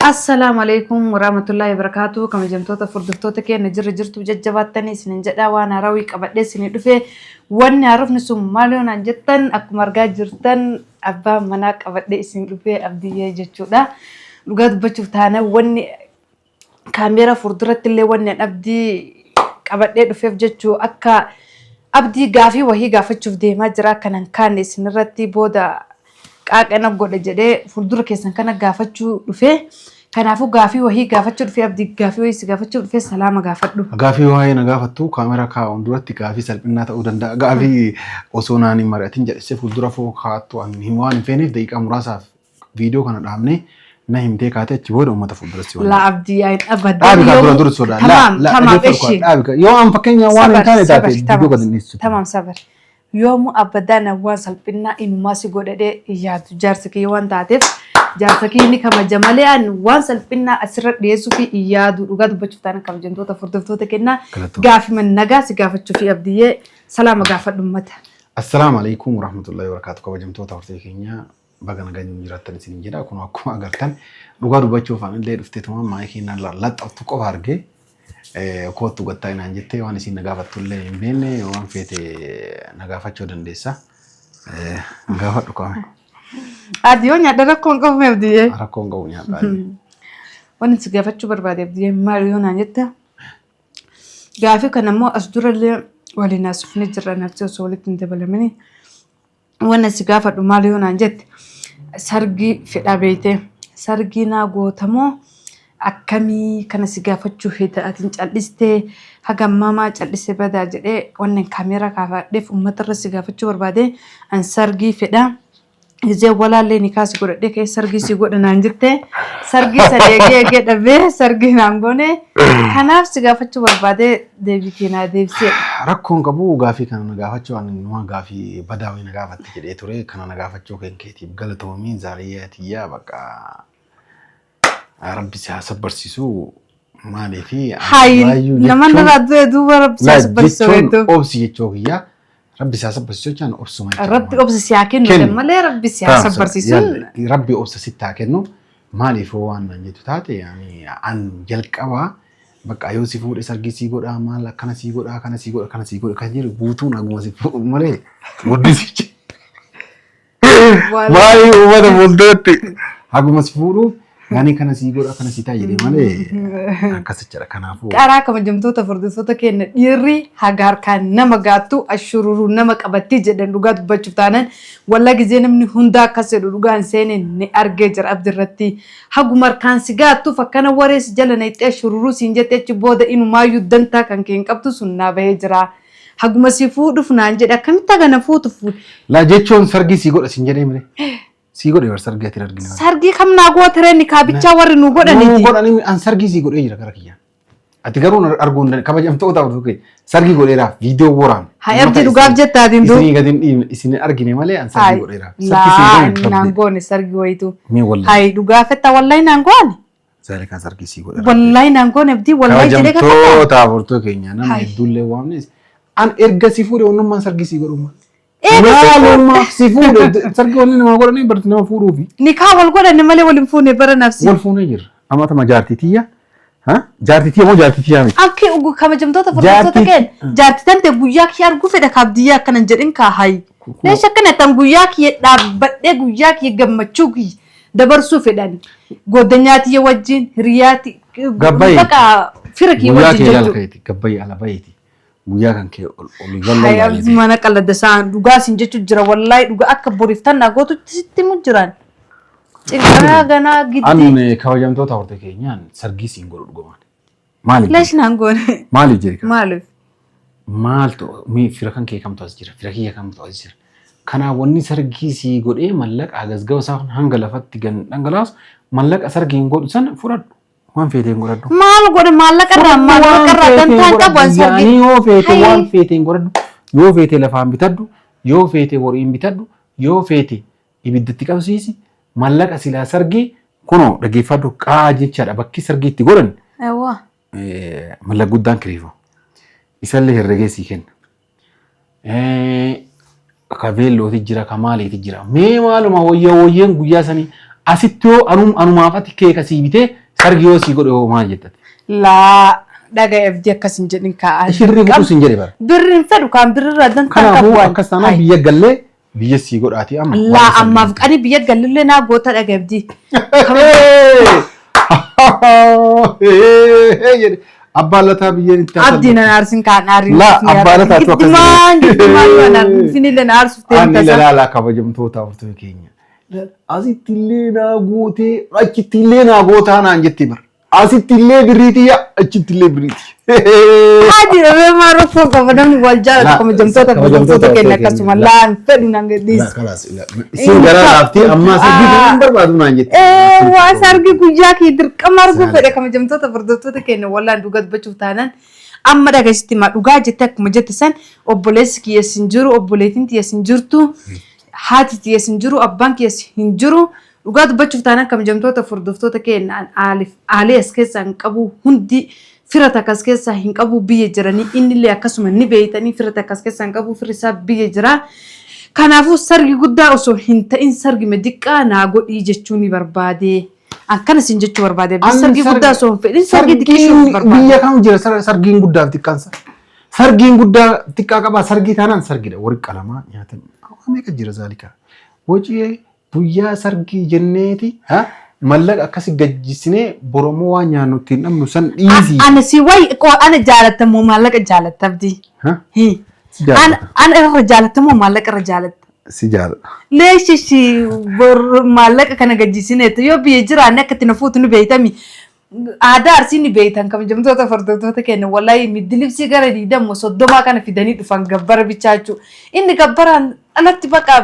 Assalaamu alaikum warahmatullahi wabarakatuh. Kabajamtoota furdiftoota keenya jirra jirtu jajjabaattanii isinin jedha waan haarawii qabadhee isinii dhufe. Wanni haarofni sun maal yoo naan jettan akkuma argaa jirtan abbaa manaa qabadhee isin dhufe Abdiyyee jechuudha. Dhugaa dubbachuuf taana wanni kaameera fuulduratti illee wanni an Abdii qabadhee dhufeef jechuu akka Abdii gaafii wahii gaafachuuf deemaa jira akka nan kaanne isinirratti booda qaaqana godha jedhee fuuldura keessan kana gaafachuu dhufe. Kanaafuu gaafii wahii gaafachuu dhufe Abdii gaafii wahii si gaafachuu dhufe salaama gaafadhu. Gaafii waa'ee na gaafattu kaameraa kaa'uun duratti gaafii salphinnaa ta'uu danda'a. Gaafii osoo naan hin mari'atin jedhessee fuuldura foo kaa'attu ani waan hin feeneef daqiiqaa muraasaaf viidiyoo kana dhaabnee na himtee kaatee achi booda uummata fuuldura si Laa waliin. Abdii ayin abadan Dhaabi kaa dura yoomuu dura sodaa. Laa tamaam laa tamaam dhaggeeffadhu kaa eshi dhaabi kaa. Yoo an fakkeenya waan hin sabar taane taate sabar viidiyoo tamaam gad hin dhiistu. tamaam sabar yoomuu abadan waan salphinnaa inumaa si godhadhee hin yaadu jaarsa kiyya waan taateef jaarsa kiyya ni kabaja malee an waan salphinnaa asirra dhiyeessuu fi hin yaadu dhugaa dubbachuuf taana kabajamtoota furdiftoota kennaa Galatoomii. gaafima nagaa si gaafachuu fi Abdiyyee salaama gaafadhu ummata. Assalaamu alaikum warahmatullahi wabarakatuh kabajamtoota hortee keenya baga nagaan nu jiraattan isiniin jedha. Kun akkuma agartan dhugaa dubbachuuf anillee dhufteetuma maayikii na laxxaftu qofa argee koottu gattaa naan jettee waan isin na gaafattu illee hin beekne waan feete na gaafachuu dandeessa. Gaafadhu qaame. Ati yoo nyaadha rakkoon qabu mee Abdiyyee? Rakkoon qabu nyaadhaa. Wanni si gaafachuu barbaade Abdiyyee maal yoo naan jette gaafii kana immoo as durallee waliin haasofnee jirra nafsi osoo walitti hin dabalamini. Wanna si gaafadhu maal yoo naan jette sargii fedhaa beeytee sargii naa gootamoo akkamii kana si gaafachuu heda atin cal'istee haga ammaa maa cal'ise badaa jedhee wannan kaameeraa kaafadheef uummata irra si gaafachuu barbaade an sargii fedhaa. Gizee walaallee nikaa si godhadhee ka'ee sargii si godha naan jette sargii san eegee eegee dhabee sargii naan goone kanaaf si gaafachuu barbaade deebii kee naa deebisee. Rakkoon qabu gaafii kana na gaafachuu ani numa gaafii badaa wayii na gaafatte jedhee ture kana na gaafachuu kan keetiif galatoomi zaariyaa tiyyaa bakka rabbi si haa sabbarsiisu maaliifi Hayi nama narraa du'e duuba rabbi si haa sabbarsiisu jechuun hedduu. obsi jechuu kiyyaa rabbi si haa sabbarsiisu jechaan obsuma jechuudha. Rabbi obsa si haa kennu Kennu. malee rabbi si haa sabbarsiisuun Rabbi obsa sitti haa kennu maaliif waan naan jettu taate ani an jalqabaa bakka yoo si fuudhe sargii sii godhaa maal akkana sii godhaa kana sii godha kana sii godha kan jedhu guutuun haguma si fuudhu malee guddisicha. Maali uummata fuulduratti haguma si fuudhuuf yaani kana sii godha kana sii ta'a jedhee malee akkas jechaadha kanaafuu. Qaraa kabajamtoota furdiftoota keenya dhiirri haga harkaan nama gaattu ashururuu nama qabattii jedhan dhugaa dubbachuuf taanaan wallaa gizee namni hundaa akkas jedhu dhugaan seene ni argee jira abdi irratti haguma harkaan si gaattuuf akkana waree si jala naqxee ashururuu siin jette achi booda inumaayyuu dantaa kan kee hin qabdu sun naa bahee jira. Haguma si fuudhuuf naan jedhe akkamitti haga na fuutu fuudhe. Laa jechuun sargii sii godha siin jedhee malee. Sii godhe bar sargii ati hin argine. Sargii kam naa gootiree nikaa bichaa warri nu Nuu godhaniiti. godhanii an sargii sii godhee jira gara kiyyaan. Ati garuu na arguu hin dandeenye kabajamtoota oduu kee sargii godheeraaf viidiyoo waraabne. Hay Abdi dhugaaf jetta atiin duu. Isinii gadi hin dhiifne isin hin argine malee an sargii Hay godheeraaf. Sargii sii laa godhe naan goone sargii wayitu. Mee wallahi. Hay dhugaa fetta wallahi naan goone. Zaalikaa sargii sii godhe. Wallahi naan goone Abdii wallahi jedhee kakadha. Kabajamtoota afurtuu keenya nama Hay. hedduullee waamnes an erga si fuudhe onnummaan sargii sii godhummaa. Eega si fuudhe. Maalummaaf si fuudhe sargii wanni namaa godhanii barti nama fuudhuufi. Nikaa wal godhanne malee wal hin fuune bara nafsi. Wal fuunee jirra. Amma tama jaartii tiyya. Ha? Jaartii tiyya moo jaartii tiyyaa miti? Akki kabajamtoota furdiftoota Jaartii- keen jaartii tante guyyaa kiyya arguu fedha ka Abdiyyaa akkana hin jedhin kaa hayi. Leesha akkana tan guyyaa kiyya dhaabbadhee guyyaa kiyya gammachuu kiyya dabarsuu fedhan. Goddanyaa tiyya wajjin hiriyaa Gabbayi. baqa fira kiyya Guyyaa wajjin kee ilaala jechuudha. keeti. Gabbayi ala bayeeti. Guyyaa kan kee ol ol galloo Hayi ilaalee Abdii mana qalladda isaan dhugaa sin jechu jira wallahi dhugaa akka boriif tannaa gootutti sitti himu jiran. Cinqaraa ganaa giddii. An kabajamtoota horte keenyaan sargii siin godhu dhugumaan. Maaliif? Leesh naan goone. Maaliif jedhi? Maaliif? Maaltu mee fira kan kee kamtu as jira? Fira kiyya kamtu as jira? Kanaaf wanni sargii sii godhee mallaqa hagas ga'u isaa hanga lafatti gan dhangalaasu mallaqa sargiin godhu sana fudhadhu. Waan feeteen godhadhu. Maal godhe maallaqa irraa maallaqa irraa dantaan qabu an sargii. Yaanii yoo feete Hayi. waan feeteen godhadhu. Yoo feete lafaan bitadhu. Yoo feete horiin bitadhu. Yoo feete ibiddatti qabsiisi. Mallaqa silaa sargii kunoo dhaggeeffadhu qaa jechaadha bakki sargii itti godhan Eewwa. mallaqa guddaan kireeffamu. Isallee herregee sii kenna. Ka veellooti jira ka maaliiti jira. Mee maaluma wayya wayyeen guyyaa sanii Asitti yoo anumaaf ati keeka sii bitee sargi yoo sii godhe hoo maal jettate? Laa dhaga'i Abdii, akkas hin jedhin kaa'aa. Shirrii fudhu siin jedhe bara. Birri hin fedhu, kaan birrirraa dantaa Kanaafuu qabu waan. akkas taanaan biyya gallee biyya sii godhaati amma. Laa, ammaaf qani biyya gallillee naa goota, dhaga'i Abdii. Jedhe abbaan lataa biyyeen itti haasa'u. Abdii, nan aarsin kaan aarrin. Laa, abbaa lataatu akkas Giddumaan jedhe. giddumaan yoo nan finillee na aarsuuf Ani deemta isa. ilaalaa, kabajamtoota hordoftoota keenya. Asitti illee naa gootee, achitti illee naa gootaa naan jetti bara. Asitti illee birriitiyya, achitti illee birriiti. Haati dhabee maal rakkoo qaba? Namni wal jaalatu Laa, kabajamtoota kabajamtoota hordoftoota keenya keenya. akkasuma laan fedhu nan gadhiisu. Isin gara laaftii ammaa sargii kan hin barbaadu naan jetti. Waa sargi guyyaa kee dirqama arguu fedhe. Kabajamtoota hordoftoota keenya, wallaan dhugaa dubbachuuf taanaan amma dhageessitti maa dhugaa jette, akkuma jette san obboleessi kiyyees hin jiru, obboleettiin tiyyees hin jirtu, haati tiyyees hin jiru, abbaan kiyyees hin jiru. Dhugaa dubbachuuf taanaan kabajamtoota hordoftoota keenya, aalee as keessaa hin qabu, hundi fira takka as keessaa hin qabu, biyya jiranii. Innillee akkasuma ni beeytanii, fira takka as keessaa hin qabu, firri isaa biyya jira. Kanaafuu sargi guddaa osoo hin ta'in sargi xiqqaa naa godhii jechuu ni barbaade. Akkana sin jechuu barbaade. Sargii guddaa osoo hin fedhin sargii xiqqeessuu barbaade. Biyya kam jira sargiin guddaa fi xiqqaansa? Sargiin guddaa xiqqaa qabaa, sargii taanaan sargidha. Warri qalamaa nyaatan meeqa jira zaalika. Wacii guyyaa sargii jenneeti mallaqa akkasi gajjisinee boromoo waan nyaannu ittiin dhabnu san dhiisii. Ana si way ana jaalattamoo maallaqa jaalatta, Abdii? Si jaalladha. Ana irra jaalattamoo maallaqa irra jaalatta? Si jaalladha. Leeshishi bor maallaqa kana gajjisineetu yoo biyya jiraanne akka itti na fuutu ni beeytami. Aadaa Arsii ni beeytan, kabajamtoota hordoftoota keenya, wallahi middilibsii gara 20-30 kana fidanii dhufan gabbara bichaa jechuudha. Inni gabbaraan alatti baqa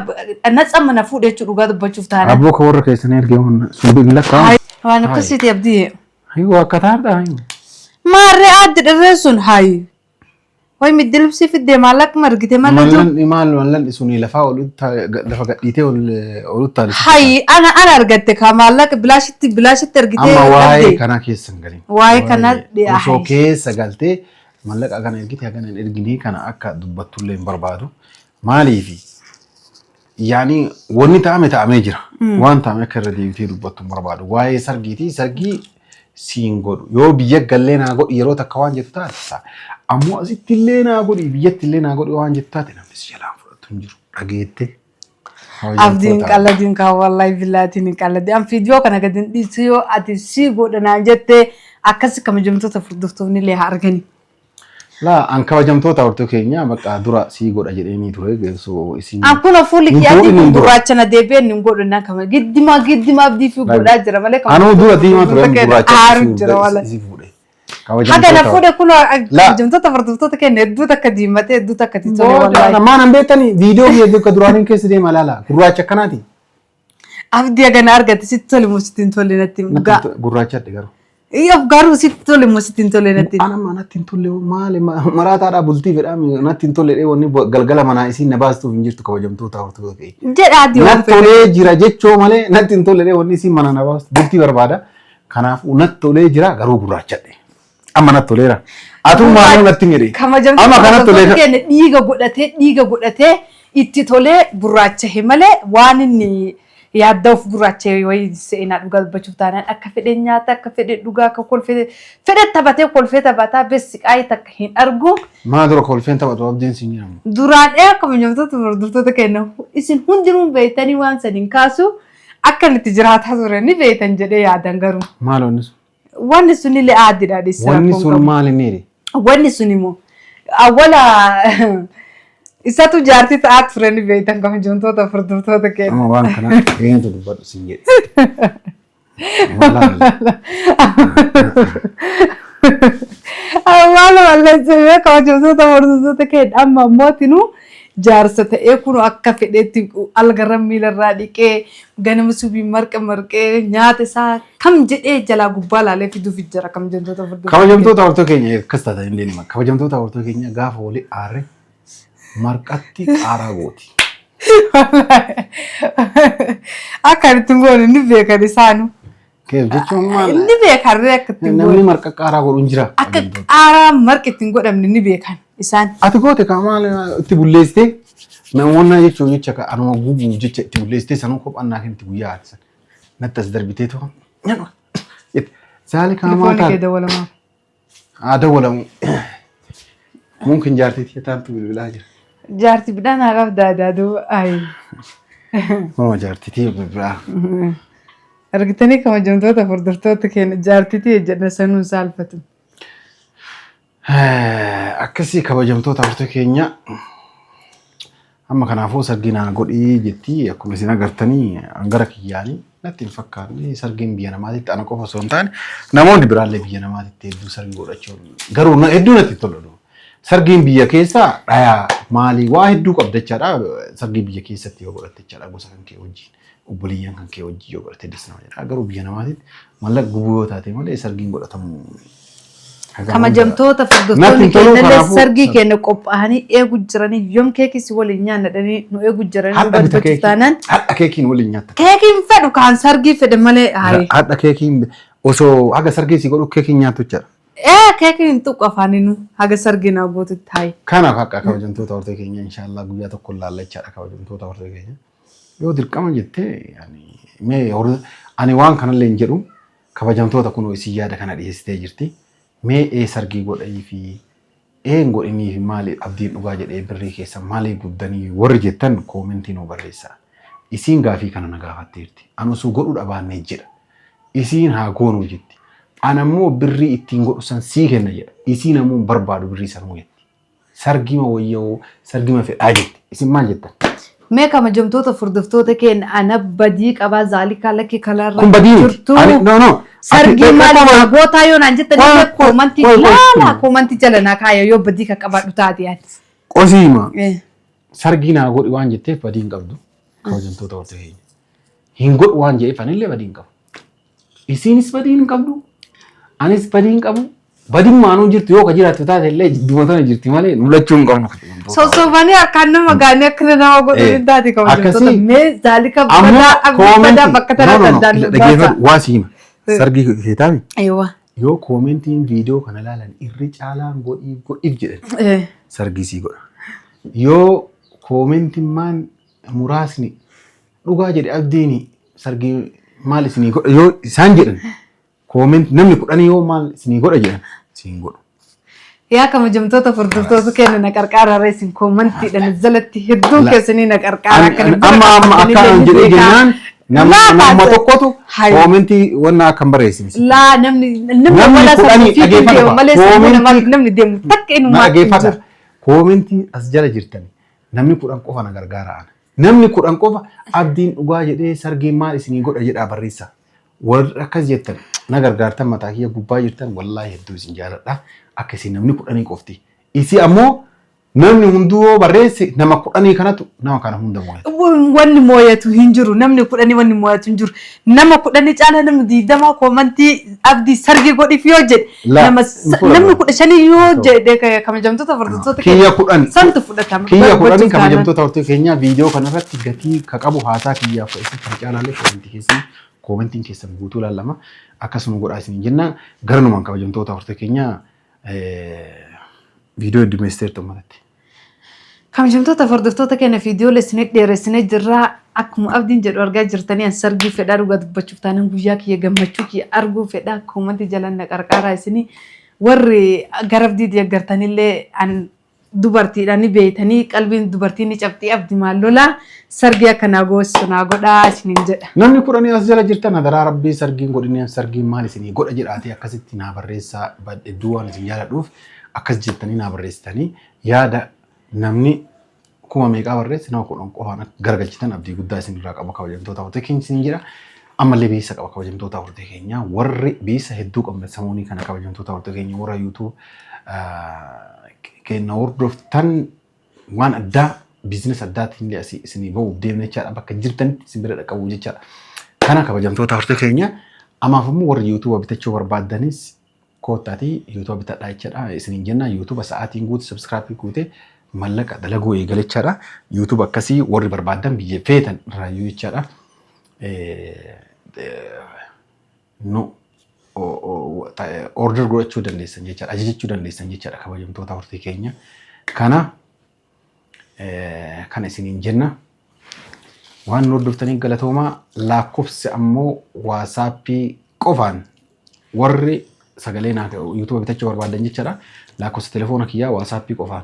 natsa mana fuudhe jechuudha, dhugaa dubbachuuf taanaan. Abboo ka warra keessanii ergee sun hin lakkaa'amu. Waan akkasiiti, Abdii. Hayyuu akka taardaa. Maarree aaddi dhirree sun hayi. Way middilibsii fiddee maallaquma argite malee jiru. Mallan maal mallan suni lafaa ol lafa gadhiitee ol olutti. Hayi, ana argatte ka maallaqa bilaashitti bilaashitti argitee Amma waa'ee dhabde. kanaa keessa hin galin. Waa'ee kanaa Osoo keessa galtee mallaqa kana ergite hagana hin erginii kana akka dubbattullee hin barbaadu. Maaliifi yaani wanni ta'ame ta'amee jira. Waan ta'ame akka irra deebitee dubbattu hin barbaadu. Waa'ee sargiitii sargii siin godhu. Yoo biyya gallee naa godhi yeroo takka waan jettu taate, ammoo asitti illee naa godhi, biyyatti illee naa godhi waan jettu taate, namni si jalaan fudhatu hin jiru. Dhageette. Abdiin qaladiin kaa, wallahi billaatiin hin qaladi. An viidiyoo kana gadi hin dhiisu yoo ati sii godha naan jettee. Akkasi kabajamtoota hordoftoonni illee haa argani. Laa, an kabajamtoota hordoftoota keenya bakka dura sii godha jedheenii ture geessu isin. An kun fuulli Hin kiyya adii fuudhin kun hin dura. gurraacha na deebi'een hin godhu naan kama giddimaa giddimaa Abdii fi godhaa jira malee. Anuu dura diimaa ture, gurraacha aaru jira wala. si fuudhe. Haga na fuudhe kun Laa. kabajamtoota hordoftoota keenya hedduu takka diimatee hedduu takka itti tole wallahi. Namaan hin beektani, viidiyoo kiyya duuka duraaniin keessa deema laala, gurraacha akkanaati. Abdii, haga na argate sitti tole moo sitti hin tolle natti dhugaa? Gurraachadhe garuu. Iyyaaf garuu sitti tole moo sitti hin tolle natti? Ana ma natti hin tolle, maali maraataadhaa bultii fedhaa natti hin tolle, wanni galgala manaa isiin na baastuuf hin jirtu, kabajamtoota hordoftoota keenya. Jedha adii waan Natti tolee jira jechoo malee natti hin tolle, wanni isiin mana na baastu bultii barbaada. Kanaafuu natti tolee jira, garuu gurraachadhe. Amma natti toleera. Atuu maaloo natti hin jedhe. Kabajamtoota Amma kanatti tolee. hordoftoota keenya, dhiiga godhatee dhiiga godhatee itti tolee gurraachahe malee waan inni yaadda of gurraacha'e wayii seenaa. Dhugaa dubbachuuf taanaan akka fedhe nyaata, akka fedhe dhugaa, akka kolfee fedhe taphatee kolfee taphataa bessi qaayii takka hin argu. Maa dura kolfeen taphatu Abdiin siin jedhamu. Duraan ee kabajamtoota hordoftoota keenya, isin hundinuu beektanii waan saniin kaasu akka inni itti jiraataa ture ni beektan jedhee yaadan garuu. Maal wanni sun? Wanni sunillee aaddiidha dhiisii. Wanni sun maal inni jedhe? Wanni sun immoo awwala isatu jaartii ta'aa ture ni beektan, kabajamtoota hordoftoota keenya. Amma waan kana eenyutu dubbadhu siin jedhe? Wallaahi. Awwaala balleessee, kabajamtoota hordoftoota keenya, amma ammootinuu jaarsa ta'ee kun akka fedhetti algarra miilarraa dhiqee, ganama subii marqa marqee, nyaata isaa kam jedhee jalaa gubbaa laalee fiduuf jira, kabajamtoota hordoftoota. Kabajamtoota hordoftoota keenya, akkas taatan illee nima. Kabajamtoota hordoftoota keenya, gaafa walii aarre marqatti qaaraa gooti. Akka ittiin goone ni beekan isaanu. Keef jechuun maal? Ni beekan ree akka ittiin Namni goone. marqa qaaraa godhu hin jira. Akka qaaraa marqi ittiin godhamne ni beekan isaan. Ati goote kaa, maal itti bulleessitee namoonni jechuun jecha ka anuma gubuuf jecha itti bulleessitee sanuu kophannaa kenniti guyyaa haati sana. Natti as darbiteetu jette. Zaalikaa Telefoonni maal kee taate? dawwalamaa. Haa dawwalamu. Mumkin jaartiitii taantu bilbilaa jira. Jaarti bidhaan haa qabdaa daaduu ayi. Kunoo jaartiitii bilbilaa. Argitanii kabajamtoota hordoftoota keenya jaartitii jedhan sanuun saalfatu. Akkasii kabajamtoota hordoftoota keenya amma kanaafuu sargii naa godhii jetti akkuma isin agartanii gara kiyyaanii natti hin fakkaanne sargiin biyya namaatitti ana qofa osoo hin taane namoonni biraallee biyya namaatitti hedduu sargii godhachuun garuu hedduu natti tolu. Sargiin biyya keessaa dhayaa maalii waa hedduu qabda jechaadha. Sargii biyya keessatti yoo godhatte jechaadha gosa kan kee wajjin obboleeyyan kan kee wajjin yoo godhatte das nama jedha. Garuu biyya namaatitti mallaqa gubuu yoo taate malee sargiin godhatamu. Kabajamtoota Natti hordoftoonni hin tolu, keenyallee kanaafuu sargii keenya qophaa'anii eegu jiranii yoom keekii si waliin nyaanna dhanii nu eegu jiranii nu Hadha bita barbaachif keekii. taanaan Hadha keekiin waliin nyaatta. keekiin fedhu kaan sargii fedhe malee hayi. Hadha keekiin osoo haga sargii si godhu keekiin nyaattu jechaadha. Ee keekiin hin tuqu afaaninu haga sargii naa gootutti hayi. Kanaaf akka kabajamtoota hortee keenya inshaallah guyyaa tokko laalla jechaadha kabajamtoota hortee keenya. Yoo dirqama jettee mee ani waan kanallee hin jedhu kabajamtoota kunoo isin yaada kana dhiyeessitee jirti. Mee ee sargii godhanii fi ee hin godhinii fi maali abdiin dhugaa jedhee birrii keessa maalii gubdanii warri jettan koomentii nuu barreessaa. Isiin gaafii kana na gaafatteerti. Ani osoo godhuu dhabaannee jedha. Isiin haa goonuu jetti. Ana immoo birrii ittiin godhu san sii kenna jedha. Isiin ammoo hin barbaadu birrii sanuu jetti. Sargima wayyoo sargima fedhaa jetti. Isin maal jettan? Mee kabajamtoota hordoftoota keenya ana badii qabaa zaalikaa lakki kalaarra Kun badii miti. jirtu. Ani no no. Sargii maali naa gootaa yoo naan jettan illee koomantii Qoy, qoy. laala koomantii jala naa kaaya yoo badii kan qabaadhu taate ani. Qosiima. Sargii naa godhi waan jetteef badii hin qabdu. Kabajamtoota hortee keenya. Hin godhu waan jedheef anillee badii hin qabu. Isiinis badii hin qabdu. Anis badii hin qabu. Badin maanuu jirtu yoo ka jiraattu taate illee jidduma tana jirti malee nu lachuu hin qabnu. Sossobanii harkaan nama gaanii akkana nama godhu hin taate kabajamtoota. Akkasii. Mee zaalika Ammoo badaa abdii badaa koomentii bakka tana no no no danda'an nu baasa. dhaggeeffadhu waa si hima. Sargii keetaami. Eewwa. Yoo koomentiin viidiyoo kana ilaalan irri caalaan godhiif godhiif jedhan sargii sii godha. Yoo koomentiin maan muraasni dhugaa jedhe abdiin sargii maal isinii godha yoo isaan jedhan Comment namni kudhanii yoo maal isinii godha jedhan siin godhu. Yaa kabajamtoota hordoftoota keenya na qarqaaraa ree isin koomantiidhaan jalatti hedduun keessanii na qarqaaraa Ani- kana ani- bira Amma amma qabatanii akka an illee ni jedhee beekaa. jennaan namni Laa nama kaasa. tokkotu Hayi. koomentii wanna akka hin barreessine. Laa namni namni Namni walaa sammuu kudhanii fiitiin dhageeffadhu deemu ba. malee sammuu Koomentii- namaatti namni deemu takka Na inumaa hin dhageeffadha. jiru. Koomentii as jala jirtan namni 10 qofa na gargaara ana. Namni 10 qofa abdiin dhugaa jedhee sargiin maal isinii godha jedhaa barreessaa. Warri akkas jettan na gargaartan mataa kiyya gubbaa jirtan wallaahi hedduu isin jaaladha. Akka isin namni kudhanii qofti. Isi ammoo namni hunduu yoo barreesse nama kudhanii kanatu nama kana hunda mooyata. Wanni mooyatu hin jiru. Namni kudhanii wanni mooyatu hin jiru. Nama kudhanii caala namni digdamaa koomantii abdii sargii godhiif yoo jedhe La, nama hin fudhatamu. namni 15 yoo Hin jedhe kabajamtoota hordoftoota Kiyya 10. santu fudhatama. Kiyya Gochuuf kudhanii taanaan. kabajamtoota hortee keenyaa viidiyoo kanarratti gatii ka qabu haasaa kiyyaaf ka isin kan caalaalee koomentii keessan koomentiin keessan guutuu ilaalama. Akkasuma godhaa isin jenna. Garanumaan kabajamtoota hortee keenyaa viidiyoo heddumeessiteerta uummatatti. Kabajamtoota hordoftoota keenya viidiyoo isinii dheeressinee jirra. Akkuma abdiin jedhu argaa jirtanii an sargii fedhaa dhugaa dubbachuuf taanaan guyyaa kiyya gammachuu kiyya arguu fedhaa koomantii jalan na qarqaaraa isinii warri gara abdii deeggartanillee an dubartiidha ni beeytanii qalbiin dubartii ni cabxii abdi maal lolaa sargii akka naa goosisu naa godhaa isiniin jedha. Namni kudhanii as jala jirtan hadaraa rabbii sargiin godhinee sargiin maal isinii godha jedhaatee akkasitti naa barreessaa hedduu waan isin jaaladhuuf akkas jettanii naa barreessitanii yaada namni kuma meeqaa barreesse nama 10 qofaan akka garagalchitan abdii guddaa isin irraa qaba kabajamtoota hortee keenya isin jedha. Ammallee beeksisa qaba kabajamtoota hortee keenya warri beeksisa hedduu qabna samoonii kana kabajamtoota hortee keenya warra YouTube keenya hordoftan waan addaa biizinesi addaatiin illee asii isinii bahuuf deemna jechaadha bakka jirtanitti isin bira dhaqqabu jechaadha. Kana kabajamtoota hortee keenya ammaaf immoo warri YouTube bitachuu barbaaddanis koottaatii YouTube bitadhaa jechaadha isiniin jenna YouTube sa'aatiin guute subscribe guute mallaqa dalaguu eegale jechaadha. YouTube akkasii warri barbaaddan biyya feetan irraayyuu jechaadha. Nu order godhachuu dandeessan jechaadha ajajachuu dandeessan jechaadha kabajamtoota hortii keenya. Kana kana isiniin jenna. Waan nu hordoftaniif galatoomaa. Lakkoofsi ammoo WhatsAppii qofaan warri sagalee naa YouTube bitachuu barbaadan jechaadha. Lakkoofsa telefoona kiyyaa WhatsAppii qofaan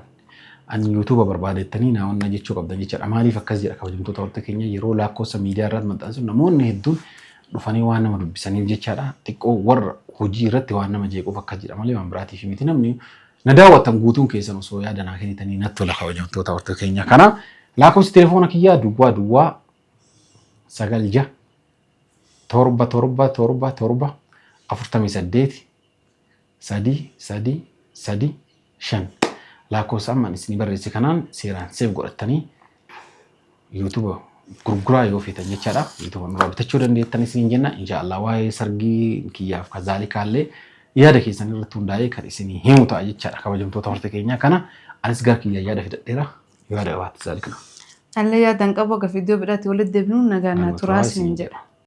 ani YouTube barbaadettanii naa wanna jechuu qabdan jechaadha. Maaliif akkas jedha? Kabajamtoota hordoftoota keenya, yeroo lakkoofsa miidiyaa irratti maxxansu namoonni hedduun dhufanii waan nama dubbisaniif jechaadha. Xiqqoo warra hojii irratti waan nama jeequuf akkas jedha malee waan biraatiif miti. Namni na daawwattan guutuun keessan osoo yaada naa kennitanii natti tola, kabajamtoota hordoftoota keenya. Kana lakkoofsi telefoona kiyyaa 0 0 9 6 7 7 7 7 48 3 3 3 5. Lakkoofsa ammaan isinii barreesse kanaan seeraan save godhattanii YouTube gurguraa yoo feetan jechaadha. YouTube nurraa bitachuu dandeettan isiniin jenna. Inshaallah waa'ee sargii kiyyaaf kazaalikaallee yaada keessan irratti hundaa'ee kan isinii himu ta'a jechaadha, kabajamtoota horte keenyaa. Kana anis gara kiyyaa yaada fidadheera. Yaada qabaatte zaalika. Allee yaadan qabu, akka viidiyoo biraatti walitti deebinu nagaan naa turaa isiniin jedha.